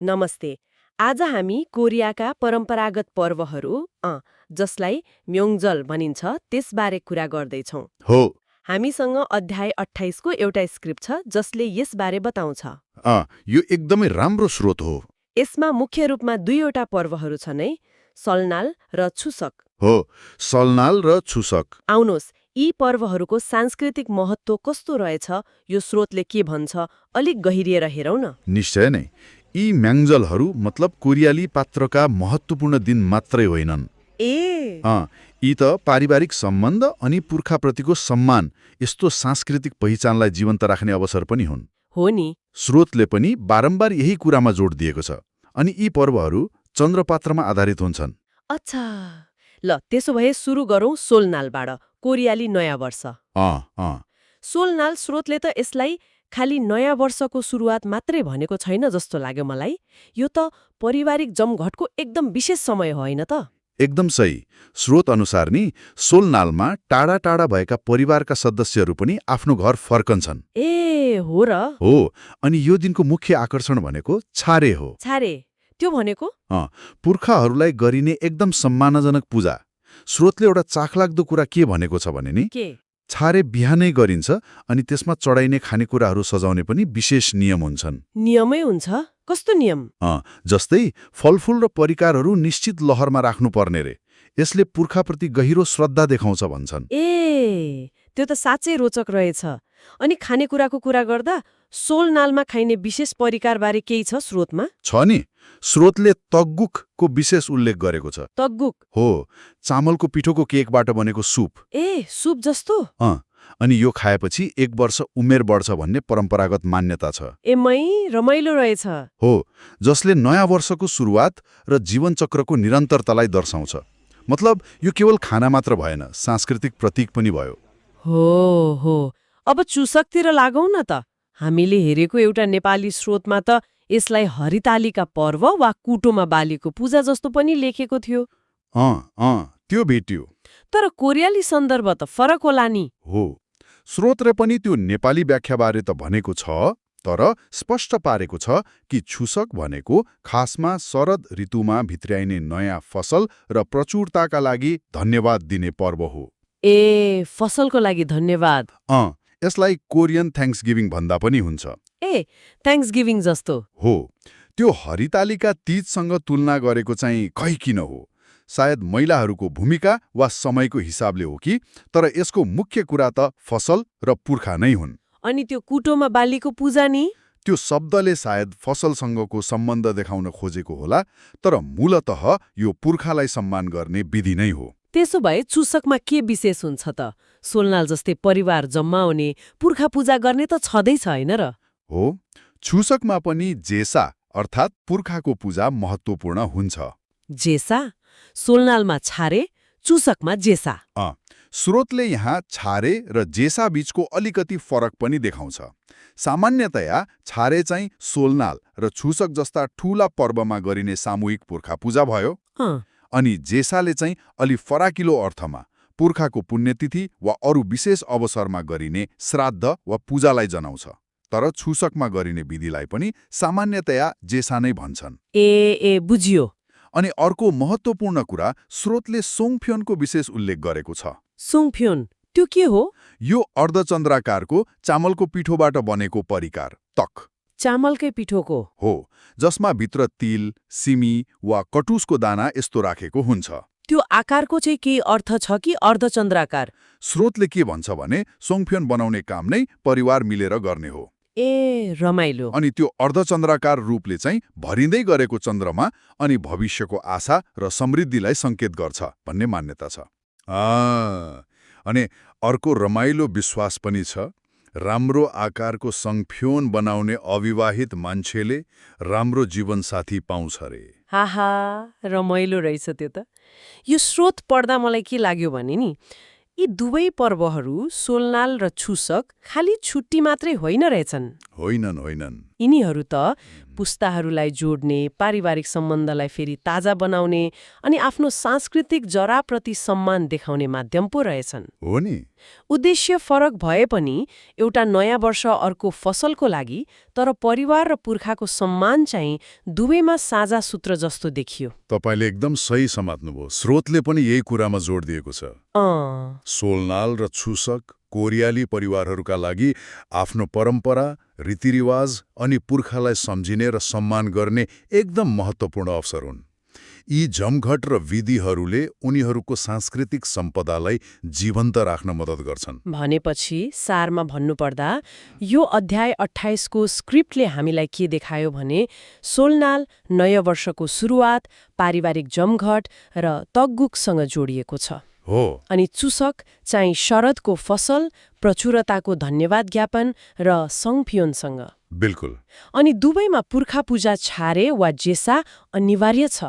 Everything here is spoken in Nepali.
नमस्ते। आज हामी कोरियाका परम्परागत पर्वहरू जसलाई म्योङजल भनिन्छ त्यसबारे कुरा गर्दैछौँ। हो। हामीसँग अध्याय 28 को एउटा स्क्रिप्ट छ जसले यसबारे बताउँछ। यो एकदमै राम्रो स्रोत हो। यसमा मुख्य रूपमा दुईवटा पर्वहरू छन् है, सलनाल र छुसक। हो, सलनाल र छुसक। आउनुहोस्, यी पर्वहरूको सांस्कृतिक महत्त्व कस्तो रहेछ यो स्रोतले के भन्छ अलिक गहिरिएर हेरौँ न। निश्चय नै। यी म्याङ्जलहरू मतलब कोरियाली पात्रका महत्त्वपूर्ण दिन मात्रै होइनन्। यी त पारिवारिक सम्बन्ध अनि पुर्खाप्रतिको सम्मान यस्तो सांस्कृतिक पहिचानलाई जीवन्त राख्ने अवसर पनि हुन्। हो नि। स्रोतले पनि बारम्बार यही कुरामा जोड दिएको छ। अनि यी पर्वहरू चन्द्रपात्रमा आधारित हुन्छन्। अच्छा, ल त्यसो भए सुरु गरौँ सोलनालबाट, कोरियाली नयाँ वर्ष। सोलनाल स्रोतले त यसलाई खालि नयाँ वर्षको सुरुवात मात्रै भनेको छैन जस्तो लाग्यो मलाई। यो त पारिवारिक जमघटको एकदम विशेष समय हो होइन त? एकदम सही। स्रोत अनुसार नि सोलनालमा टाढा टाढा भएका परिवारका सदस्यहरू पनि आफ्नो घर फर्कन्छन्। ए हो र? हो, अनि यो दिनको मुख्य आकर्षण भनेको छारे हो। छारे त्यो भनेको? पुर्खाहरूलाई गरिने एकदम सम्मानजनक पूजा। स्रोतले एउटा चाखलाग्दो कुरा के भनेको छ भने नि, के? छारे बिहानै गरिन्छ अनि त्यसमा चढाइने खानेकुराहरू सजाउने पनि विशेष नियम हुन्छन्। नियमै हुन्छ? कस्तो नियम? जस्तै फलफूल र परिकारहरू निश्चित लहरमा राख्नुपर्ने रे। यसले पुर्खाप्रति गहिरो श्रद्धा देखाउँछ भन्छन्। ए त्यो त साँच्चै रोचक रहेछ। अनि खानेकुराको कुरा गर्दा सोलनालमा खाइने विशेष परिकारबारे केही छ स्रोतमा? छ नि। स्रोतले तग्गुकको विशेष उल्लेख गरेको छ। तग्गुक? हो, चामलको पिठोको केकबाट बनेको सुप। ए सुप जस्तो? अनि यो खाएपछि 1 वर्ष उमेर बढ्छ भन्ने परम्परागत मान्यता छ। रमाइलो रहेछ। हो, जसले नयाँ वर्षको सुरुवात र जीवनचक्रको निरन्तरतालाई दर्शाउँछ। मतलब यो केवल खाना मात्र भएन, सांस्कृतिक प्रतीक पनि भयो। हो, अब चुसकतिर लागौँ न त। हामीले हेरेको एउटा नेपाली स्रोतमा त यसलाई हरितालिका पर्व वा कुटोमा बालीको पूजा जस्तो पनि लेखेको थियो। त्यो भेटियो। तर कोरियाली सन्दर्भ त फरक होला नि? हो, स्रोतले पनि त्यो नेपाली व्याख्याबारे त भनेको छ, तर स्पष्ट पारेको छ कि छुसक भनेको खासमा शरद ऋतुमा भित्र्याइने नयाँ फसल र प्रचुरताका लागि धन्यवाद दिने पर्व हो। ए फसलको लागि धन्यवाद। यसलाई कोरियन थ्याङ्क्सगिभिङ भन्दा पनि हुन्छ। ए थ्याङ्क्सगिभिङ जस्तो? हो, त्यो हरितालिका तीजसँग तुलना गरेको चाहिँ खै किन हो? सायद महिलाहरूको भूमिका वा समयको हिसाबले हो कि, तर यसको मुख्य कुरा त फसल र पुर्खा नै हुन्। अनि त्यो कुटोमा बालीको पूजा नि? त्यो शब्दले सायद फसलसँगको सम्बन्ध देखाउन खोजेको होला, तर मूलतः यो पुर्खालाई सम्मान गर्ने विधि नै हो। त्यसो भए चुसकमा के विशेष हुन्छ त? सोलनाल जस्तै परिवार जम्माउने, पुर्खा पूजा गर्ने त छँदैछ होइन र? हो, छुसकमा पनि जेसा अर्थात् पुर्खाको पूजा महत्त्वपूर्ण हुन्छ। जेसा? सोलनालमा छारे, चुसकमा जेसा। स्रोतले यहाँ छारे र जेसा बीचको अलिकति फरक पनि देखाउँछ। सामान्यतया छारे चाहिँ सोलनाल र छुसक जस्ता ठूला पर्वमा गरिने सामूहिक पुर्खा पूजा भयो। अनि जेसाले चाहिँ अलि फराकिलो अर्थमा पुर्खाको पुण्यतिथि वा अरू विशेष अवसरमा गरिने श्राद्ध वा पूजालाई जनाउँछ। तर छुसकमा गरिने विधिलाई पनि सामान्यतया जेसा नै भन्छन्। ए बुझियो। अनि अर्को महत्त्वपूर्ण कुरा, स्रोतले सोङफ्योनको विशेष उल्लेख गरेको छ। सोङफ्योन त्यो के हो? यो अर्धचन्द्राकारको चामलको पिठोबाट बनेको परिकार, तक। चामलकै पिठोको? हो, जसमा भित्र तिल, सिमी वा कटुसको दाना यस्तो राखेको हुन्छ। त्यो आकारको चाहिँ के अर्थ छ कि अर्धचन्द्राकार? स्रोतले के भन्छ भने सोङफ्योन बनाउने काम नै परिवार मिलेर गर्ने हो। ए रमाइलो। अनि त्यो अर्धचन्द्राकार रूपले चाहिँ भरिँदै गरेको चन्द्रमा अनि भविष्यको आशा र समृद्धिलाई सङ्केत गर्छ भन्ने मान्यता छ। अनि अर्को रमाइलो विश्वास पनि छ, राम्रो आकारको सङ्फ्योन बनाउने अविवाहित मान्छेले राम्रो जीवनसाथी पाउँछ रे। हाहा, रमाइलो रहेछ त्यो त। यो स्रोत पढ्दा मलाई के लाग्यो भने नि, यी दुवै पर्वहरू सोलनाल र छुसक खालि छुट्टी मात्रै होइन रहेछन्। होइनन्। यिनीहरू त पुस्ताहरूलाई जोड्ने, पारिवारिक सम्बन्धलाई फेरि ताजा बनाउने अनि आफ्नो सांस्कृतिक जराप्रति सम्मान देखाउने माध्यम पो रहेछन्। हो नि। उद्देश्य फरक भए पनि एउटा नयाँ वर्ष अर्को फसलको लागि, तर परिवार र पुर्खाको सम्मान चाहिँ दुवैमा साझा सूत्र जस्तो देखियो। तपाईँले एकदम सही समात्नुभयो। स्रोतले पनि यही कुरामा जोड दिएको छ। सोलनाल र छुसक कोरियाली परिवारहरूका लागि आफ्नो परम्परा, रीतिरिवाज अनि पुर्खालाई सम्झिने र सम्मान गर्ने एकदम महत्त्वपूर्ण अवसर हुन्। यी जमघट र विधिहरूले उनीहरूको सांस्कृतिक सम्पदालाई जीवन्त राख्न मद्दत गर्छन्। भनेपछि सारमा भन्नुपर्दा यो अध्याय 28 को स्क्रिप्टले हामीलाई के देखायो भने सोलनाल नयाँ वर्षको सुरुवात, पारिवारिक जमघट र तग्गुकसँग जोडिएको छ। हो। अनि चुसक चाहिँ शरदको फसल, प्रचुरताको धन्यवाद ज्ञापन र सङ्गफियोनसँग। बिल्कुल। अनि दुवैमा पुर्खा पूजा छारे वा जेसा अनिवार्य छ।